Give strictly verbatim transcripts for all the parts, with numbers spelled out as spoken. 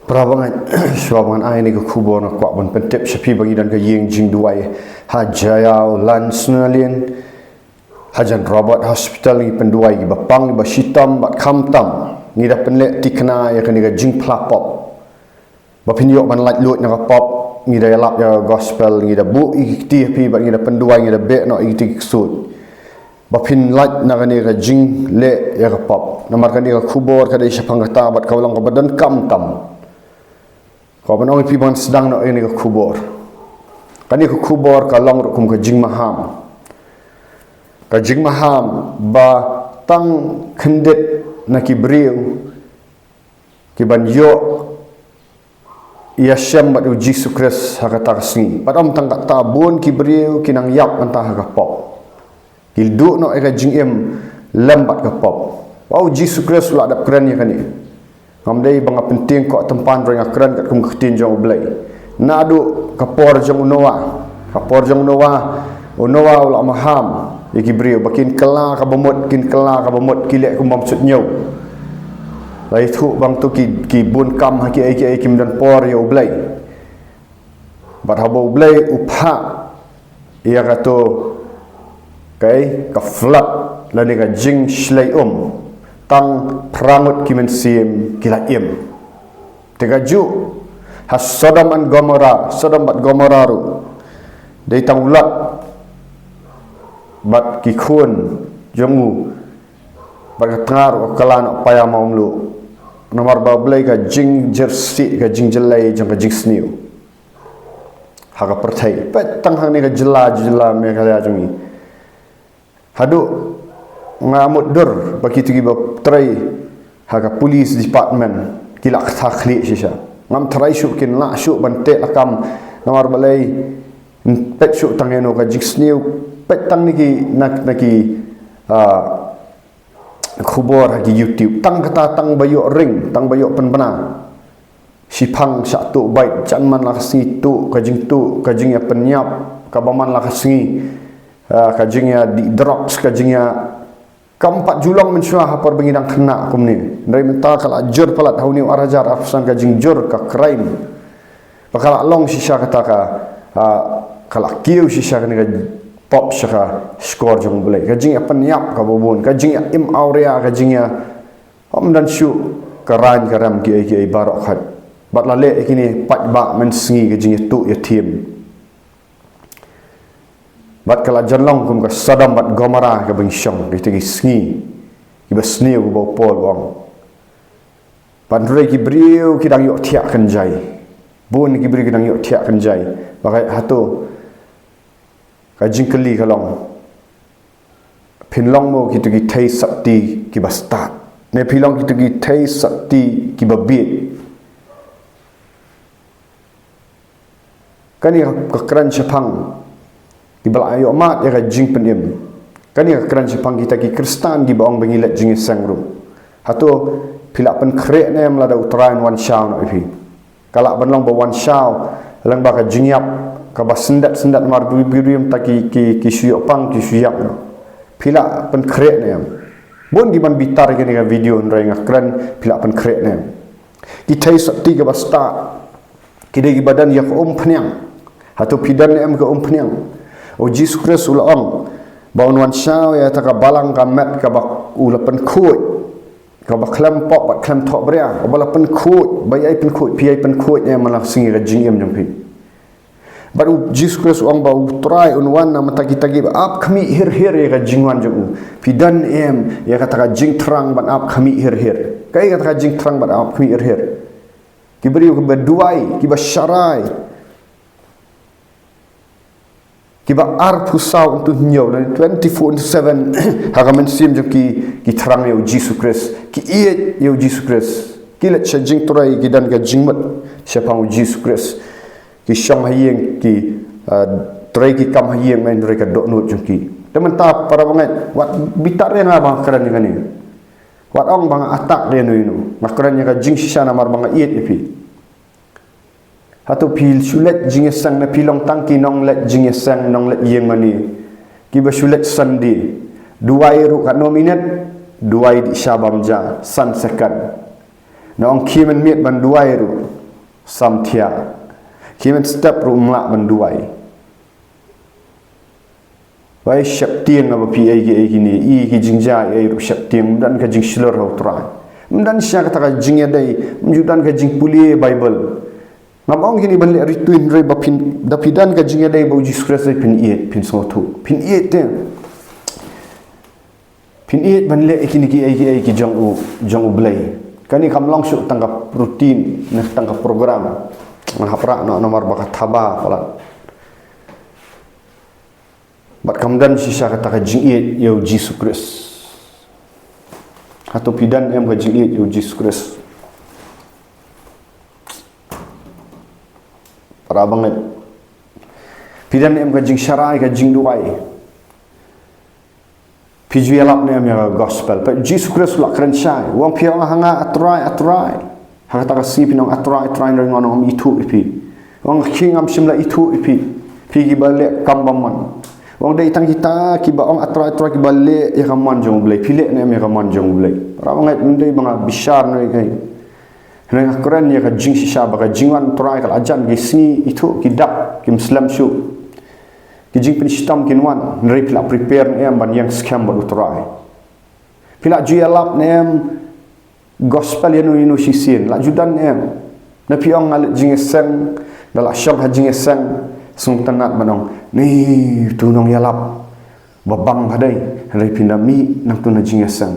Para bangeit, shuwa ba ngan ai ïa kane ka khubor nga kwah ban pyntip sha phi ba ngi don ka ïing jingduwai ha Jaiaw Lansonalane, hajan Robert Hospital, ngi pynduwai kiba pang, kiba shitom bad khamtam. Ngi da pynleit thikna ïa kane ka jingphla pop. Ba phin ïoh ban laitluid na ka pop, ngi da ïalap ïa ka gospel, ngi da buh ïa ki kti ha phi bad ngi da pynduwai, ngi da beh noh ïa ki kti ki ksuid. Ba phin lait na kane ka jingleh ïa ka pop. Namar kane ka khubor ka dei shaphang kata bad ka long kaba donkam tam. Ka ban ong ïa phi ban sdang noh ïa kane ka khubor. Kane ka khubor ka long ruh kum ka jingmaham. Ka jingmaham ba tang khyndiat na ki briew ki ban ïoh ïashem bad u Jisu Khrist ha kata ka sngi. Bad ym tang kata, bun ki briew ki nang ïap mynta ha ka pop. Ki duh noh ïa ka jingim lem bad ka pop. Ba u Jisu Khrist u la dep kren ïa kane. Ngam dei ba nga pyntieng kok tympan, hynrei nga kren katkum ka ktien jong U Blei. Naduh ka por jong u Noah, ka por jong u Noah, u Noah u la maham ïa ki briew ba kin kylla kaba mut, kin kylla kaba mut, ki leh kum bym suidñiew. La ïathuh ba hangto ki, ki bun kam ha kiei kiei, kim don por ïa U Blei. Bad haba U Blei u phah ïa kato, kaei, ka flood lane ka jingshlei um, tang phra ngut ki mynsiem ki la im. Te kajuh ha Sodom and Gomorrah, Sodom bad Gomorrah ruh, dei tang u Lot bad ki khun jong u bad ka tnga ruh ka la noh paia mawmluh. Namar ba U Blei ka jingjyrsieh, ka jingjyllei jong ka jingsniew ha ka pyrthei, peit tang hangne ka jylla, jylla Meghalaya jong ngi. Haduh nga mutdur ba kito kiba trei ha ka police department ki la kata khlieh shisha. Ngam tharai shuh, kin lah shuh ban teh lakam. Namar balei? Peit shuh tang ïano ka jingsniew, peit tang na ki, na, na ki, ah, khubor ha ki YouTube. Tang kata, tang ba ïoh ring, tang ba ïoh pynbna. Shiphang shah tuh beit, jan man la ka sngi tuh, ka jingtuh, ka jingïapynïap kaba man la ka sngi, ah, ka jingïadih drugs, ka jingïa, kam pat ju long mynshuwa ha por ba ngi dang khynnah kumne. Hynrei mynta ka la jur palat, ha une u ar hajar arphew san ka jingjur ka crime. Ba ka la long shisha kata ka, ah, ka la kiew shisha kane ka pop sha ka shkor jong U Blei. Ka jingïapynïap kaba bun, ka jingïaim awria, ka jingïa, ym don shuh ka raiñ ka rem kiei kiei baroh khoit. Bad la leh ïa kine paidbah mynsngi, ka jingïatuh ïathem. Bad ka la jan long kum ka Sodom bad Gomorrah kaba ngi shong, kita ki sngi kiba sniew, kaba u Paul u ong. Bad hynrei ki briew ki dang ïohthiah kynjai. Bun ki briew ki dang ïohthiah kynjai. Ba ka, hato, ka jingkylli ka long, phin long mo kito ki thei sakti kiba stad, ne phi long kito ki thei sakti kiba bieit? Kane ka, ka kren shaphang kiba la ïoh mad ïa ka jingpynim. Kane ka kren shaphang kita ki Khristan kiba ong ba ngi leit jingïaseng ruh. Hato phi la pynkhreh ne em lada U Trai un wan shaw noh ïa phi? Ka lah ban long ba wan shaw lyngba ka jingïap kaba syndet syndet, namar briew briew mynta ki, ki, ki shu ïoh pang, ki shu ïap noh. Phi la pynkhreh ne em? Bun ki ban bitar ïa kane ka video, hynrei nga kren, phi la pynkhreh ne em? Ki thei sakti kiba stad ki dei kiba don ïa ka umphniang. Hato phi don ne em ka umphniang? U Jisu Khrist u la ong ba un wan shaw ïa kata ka balang ka met kaba u la pynkhuid, kaba khlem pop bad khlem thohbria, kaba la pynkhuid, ba ïai pynkhuid, phi ïai pynkhuid ne em man la ka sngi ka jingim jong phi? Bad u Jisu Khrist u ong ba U Trai un wan na ka bynta kita kiba ap khmih hir hir ïa ka jingwan jong u. Phi don ne em ïa kata ka jingthrang ban ap khmih hir hir? Kaei kata ka jingthrang ban ap khmih hir hir? Ki briew kiba duwai, kiba sharai, kiba arphew saw into hynñiew, lane twenty-four into seven, ha ka mynsiem jong ki, ki thrang ïa u Jisu Khrist, ki ïeit ïa u Jisu Khrist, ki leit sha jingtrei, ki don ka jingmut shaphang u Jisu Khrist, ki shong ha ïing, ki, ah, trei ki kam ha ïing, hynrei ka dohnud jong ki. Te mynta para bangeit, wat bitar ïa nga ba nga kren ïa kane. Wat ong ba nga attack ïa no ïa no. Nga kren ïa ka jingshisha namar ba nga ïeit ïa phi. Hato phi shu leit jingïaseng ne phi long tang ki nongleit jingïaseng, nongleit ïing mane, kiba shu leit Sunday? Duwai ruh katno minit? Duwai dih sha bam ja, san second. Na ong khie mynmiet ban duwai ruh, Samthiah. Ki mynstep ruh ym lah ban duwai. Wei sheptieng ba phi ïai ki, ïai kine, ïa ki jingjia ïai ruh sheptieng, ym don ka jingshlur ha u Trai. Ym don shisha kata ka jingïadei, ym ju don ka jingpule Bible. Ngam ong kine ban leh ri tu, hynrei ba phin, da phi don ka jingïadei bad u Jisu Khrist, phin ïeit, phin sngewthuh, phin ïeit te. Phin ïeit ban leh ïa kine ki, ïa ki, ïa ki jong u, jong u Blei. Kane kam long shuh tang ka routine, ne tang ka program. Ngan hap rah noh namar ba ka thaba palat. Bad kam don shisha kata ka jingïeit ïa u Jisu Khrist. Hato phi don em ka jingïeit ïa u Jisu Khrist? Para bangeit. Phi don em ka jingsharai, ka jingduwai? Phi ju ïalap ne em ïa ka gospel? Peit, Jisu Khrist u la kren shai. U ong, phi ong ha nga, A Trai, A Trai. Ha kata ka sngi phin ong, A Trai, A Trai, hynrei nga ong, ngam ithuh ïa phi. U ong, Khie, ngam shym la ithuh ïa phi, phi kiba leh kam bymman. U ong, dei tang kita kiba ong A Trai, A Trai, kiba leh ïa ka mon jong u Blei. Phi leh ne em ïa ka mon jong u Blei? Para bangeit, ym dei ba nga bishar ne ei. Hynrei nga kren ïa ka jingshisha ba ka jingwan u Trai ka la jan, ki sngi ithuh ki dap, kim slem shuh. Ki jingpynshitom kin wan, hynrei phi la prepare ne em ban ïeng skhem bad u Trai? Phi la ju ïalap ne em gospel ïano ïano shisien? La ju don ne em? Ne phi ong, nga leit jingïaseng, da la shong ha jingïaseng, sngewtynnat ban ong, ni tu nongïalap ba bang ba dei, hynrei phin da mih nangtu na jingïaseng.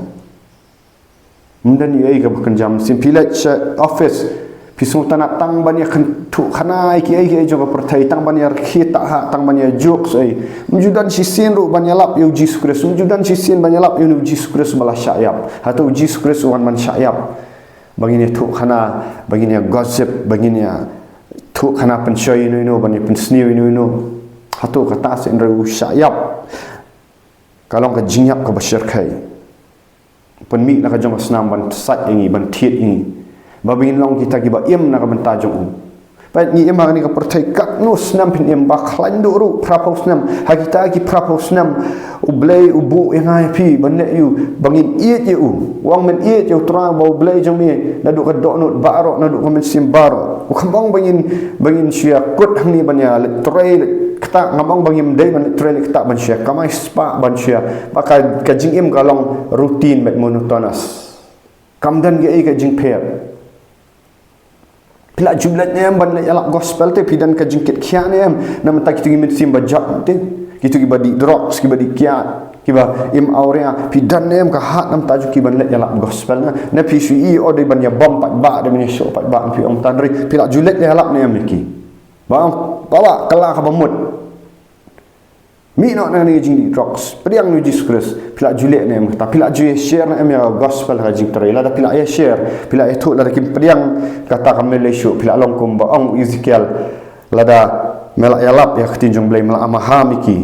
Ym don ei ei kaba kynja mynsiem. Phi leit sha office, phi sngewtynnat tang ban ïa kynthuh khana ïa ki ei ki ei jong ka pyrthei, tang ban ïa rkhie taha, tang ban ïa jokes ei. Ym ju don shisien ruh ban ïalap ïa u Jisu Khrist, ym ju don shisien ban ïalap ïa u Jisu Khrist ba la shah ïap. Hato u Jisu Khrist u wan ban shah ïap ba ngin ïathuh khana, ba ngin ïa gossip, ba ngin ïathuh khana pynshoi ïano ïano, ban ïa pynsniew ïano ïano? Hato kata seh? Hynrei u shah ïap. Ka long ka jingïap kaba shyrkhei. Pynmih na ka jong ka snam ban sait ïa ngi, ban thied ïa ngi, ba ngin long kita kiba im na ka bynta jong u. Peit, ngi im ha kane ka pyrthei katno snem phin im, ba khlaiñ duh ruh, phraphew snem. Ha kita ki phraphew snem u Blei u buh ïa nga ïa phi ban leh ïa u, ba ngin ïeit ïa u. U ong, men ïeit ïa u Trai ba u Blei jong me naduh ka dohnud baroh, naduh ka mynsiem baroh. U kam ong ba ngin, ba ngin shu ïa kut hangne ban ïa leit trei leit ktah, ngam ong ba ngim dei ban leit trei leit ktah, ban shu ïa kamai spah, ban shu ïa, ba ka, ka jingim ka long routine bad monotonous. Kam don kaei ka jingpher. Phi la ju leit ne em ban leit ïalap gospel te? Phi don ka jingkit khia ne em na bynta kito ki mynsiem ba jot te, kito kiba dih drugs, kiba dih kiad, kiba im awria? Phi don ne em ka hat na bynta jong ki ban leit ïalap gospel? Na, na phi shu i, o, dei ban ïa bom paidbah, dei ban ïa shoh paidbah, phi ong tan ri. Phi la ju leit ïalap ne em ïa ki? Ba ong, ba, ba, kylla kaba mut. Mih noh na kane ka jingdih drugs, pdiang ïa u Jisu Khrist. Phi la ju leh ne em kata? Phi la ju ïa share ne em ïa ka gospel ha ka jingtrei? Lada phi la ïa share, phi la ïathuh, lada kim pdiang, kata kam lei lei shuh. Phi la long kumba ong u Ezekiel, lada me la ïalap ïa ka ktien jong u Blei, me la maham ïa ki,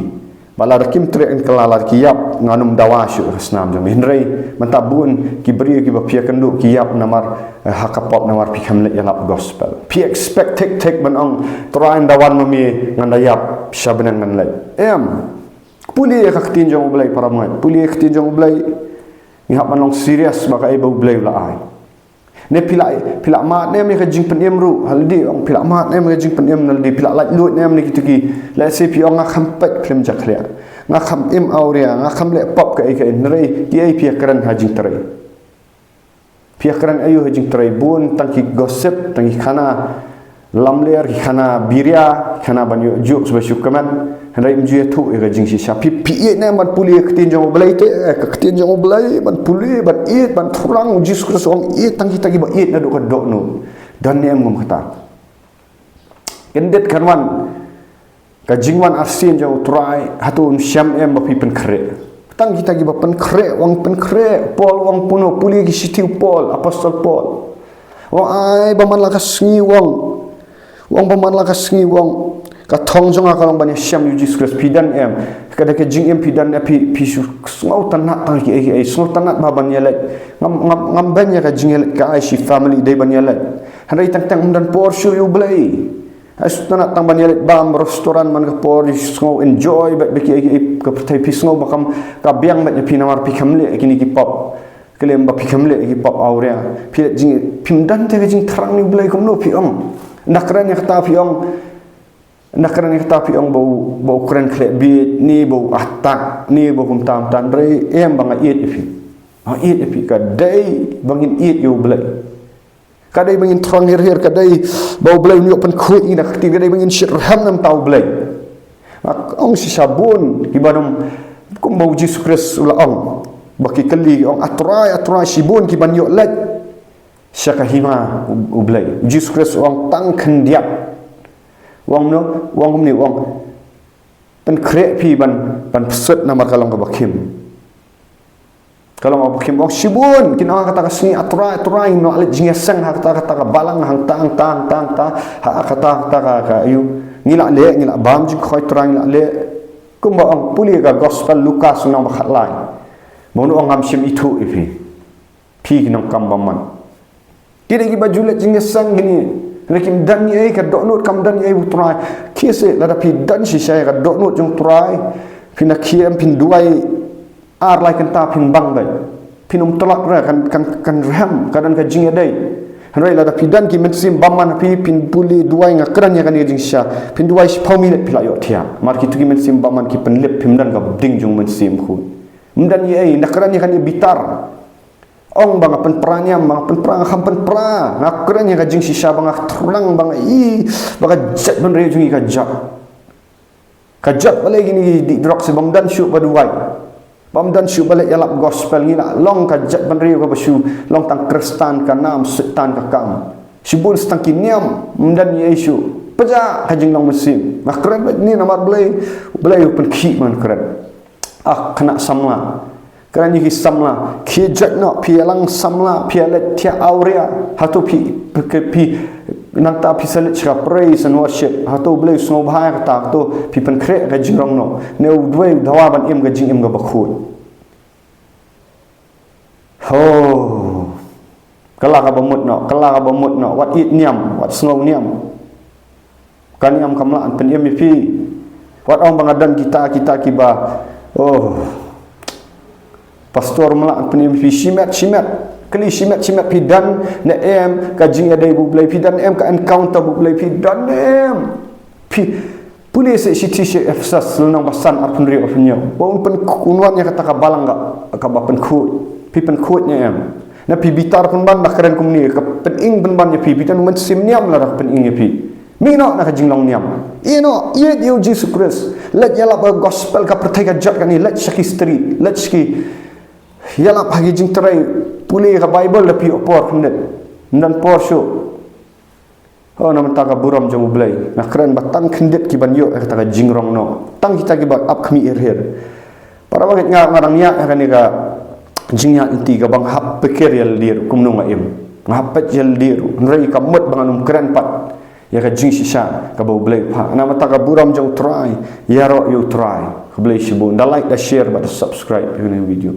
bad lada kim treh ïa ka, lada ki ïap, ngan ym dawa shuh ïa ka snam jong me. Hynrei mynta bun ki briew kiba phi ïakynduh ki ïap namar, eh, ha ka pop, namar phi khlem leit ïalap gospel. Phi expect thik thik ban ong, Trai, ynda wan ma me ngan da ïap sha bneng, ngan leit. Em. Pule ïa ka ktien jong u Blei, para bangeit. Pule ïa ka ktien jong u Blei. Ngi hap ban long serious bad kaei ba u Blei u la ai. Ne phi la, phi la mad ne em ïa ka jingpynim ruh ha lade? Ong, phi la mad ne em ïa ka jingpynim na lade? Phi la laitluid ne em na kito ki, let's say, phi ong, nga khlem peit phlim jakhlia, nga khlem im awria, nga khlem leh pop kaei kaei? Hynrei kiei phi ïakren ha jingtrei? Phi ïakren aïu ha jingtrei? Bun tang ki gossip, tang ki khana lamler, ki khana biria, ki khana ban ïoh juk shuh ba shu kmen. Hynrei ym ju ïathuh ïa ka jingshisha. Phi, phi ïeit ne em ban pule ïa ka ktien jong u Blei te? Eh, ka ktien jong u Blei ban pule, ban ïeit, ban thrang. U Jisu Khrist u ong, ïeit tang kita kiba ïeit naduh ka dohnud. Don ne em kum kata? Kyndit kan wan ka jingwan arsien jong u Trai, hato un shem em ba phi pynkhreh? Tang kita kiba pynkhreh, u ong pynkhreh. Paul u ong kumno? Pule ki shithi u Paul, apostol Paul. U ong, ai ba man la ka sngi, u ong, u ong ba man la ka sngi, u ong, ka thong jong nga ka long ban ïashem ïa u Jisu Khrist. Phi don em? Ka da ka jingim phi don em? Phi, phi shu sngewtynnat tang kiei kiei, sngewtynnat ba ban ïaleit. Ngam, ngam, ngam beiñ ïa ka jingïaleit ka, ai shi family dei ban ïaleit. Hynrei teng teng ym don por shuh ïa u Blei. Ai, sngewtynnat tang ban ïaleit bam restaurant man ka por, sngew enjoy bad ba kiei kiei ka pyrthei, phi sngew ba kam, ka biang bad ïa phi namar phi khlem leh kine ki pop. Khlem ba phi khlem leh ki pop awria. Phi leh jing, phim don te ka jingthrang ïa u Blei kumno phi ong? Nda kren ïa kata phi ong, nda kren ïa kata phi ong ba u, ba u kren khleh bit, ne ba u attack, ne ba kumta kumta, hynrei em ba nga ïeit ïa phi. Nga ïeit ïa phi, ka dei ba ngin ïeit ïa U Blei. Ka dei ba ngin thrang her her, ka dei ba U Blei un ïoh pynkhuid ïa ngi na ka ktien, ka dei ba ngin shitrhem na ka bynta U Blei. Nga ong shisha bun kiba dang, kumba U Jisu Khrist u la ong, ba ki kylli, ong, A Trai, A Trai, shibun kiban ïoh leit sha ka hima U, U Blei. U Jisu Khrist u ong tang khyndiat. U ong kumno, u ong kumne, u ong, pynkhreh phi ban, ban pyrshah namar ka long kaba khim. Ka long kaba khim. U ong shibun kin ong ha kata ka sngi, A Trai, A Trai, ngin ïoh leit jingïaseng ha kata, kata ka balang, hangta, hangta, hangta, hangta, ha kata, kata ka, ka, aiu, ngi la leh, ngi la bam jingkhot Trai, ngi la leh. Kumba ong pule ka gospel Lukas lynnong ba khatlai, ba un ong, Ngam shym ithuh ïa phi, phi ki nongkam bymman. Ki dei kiba ju leit jingïaseng kine. Hynrei kim don ei, ka dohnud kam don ei U Trai. Khie seh, lada phi don shisha ïa ka dohnud jong U Trai, phin ïa khie em, phin duwai ar lai kynta phin bang beit. Phin ym tlot re, kan, kan, kan rhem, ka don ka jingïadei. Hynrei lada phi don ki mynsiem bymman ha phi, phin pule duwai, nga kren ïa kane ka jingshisha, phin duwai shiphew minit phi la ïohthiah. Namar kito ki mynsiem bymman ki pynlip, phim don ka ding jong mynsiem khuid. Ym don ei, nda kren ïa kane bitar. Ong ba nga pynpra niam, ba nga pynpra, nga kham pynpra. Nga kren ïa ka jingshisha ba nga thrang, ba nga i, ba ka jaitbynriew jong ngi ka jot. Ka jot balei kine ki dih drok, seh bym don shuh ba duwai, bym don shuh ba leit ïalap gospel. Ngi la long ka jaitbynriew kaba shu long tang Khristan ka nam, Soitan ka kam. Shibun sa tang ki niam, ym don ei shuh. Pyrshah ka jinglong mynsiem. Nga kren beit ne namar Blei, Blei u pynkhih, man kren. Ah, khynnah samla. Kren ïa ki samla, khie jot noh, phi ïalang samla, phi ïaleit thiah awria, hato phi, phi, phi, nangta phi sa leit sha ka praise and worship, hato U Blei u sngewbha ïa kata, hato phi pynkhreh ka jingrong noh, ne u duwai u dawa ban im ka jingim kaba khuid. Ho. Ka la kaba mut noh, ka la kaba mut noh, wat ïeit niam, wat sngew niam. Ka niam kam lah ban pynim ïa phi. Wat ong ba nga don kita, kita kiba, oh, pastor, ym lah ban pynim ïa phi. Shimet, shimet. Kylli shimet, shimet, phi don ne em ka jingïadei bad U Blei, phi don ne em ka encounter bad U Blei, phi don ne em. Phi pule seh shithi sha Ephesus lynnong ba san, arphew hynriew, arphew hynñiew. Ba un pyn, un wan ïa kata ka balang ka, kaba pynkhuid. Phi pynkhuid ne em? Na phi bitar pynban, ba kren kumne, ka pynim pynban ïa phi, phi don mynsiem niam lada ka pynim ïa phi. Mih noh na ka jinglong niam. Ïeh noh, ïeit ïa U Jisu Khrist. Leit ïalap ka gospel, ka pyrthei ka jot kane, leit sha ki street, leit sha ki, ïalap ha ki jingtrei, pule ka Bible da phi ïoh por khyndiat. Ym don por shuh. Oh, na bynta ka burom jong U Blei, nga kren ba tang khyndiat kiban ïoh ïa kata ka jingrong noh. Tang kita kiba ap khmih her her. Para bangeit, nga, nga dang ïaid ha kane ka jingïaid lynti kaba nga hap pyrkhat ïa lade ruh kumno nga im. Nga hap peit ïa lade ruh. Hynrei ka mut ba ngan ym kren pat ïa ka jingshisha kaba U Blei u phah. Na bynta ka burom jong U Trai, ïaroh ïa U Trai. Khublei shibun. Da like, da share bad da subscribe ïa kane ka video.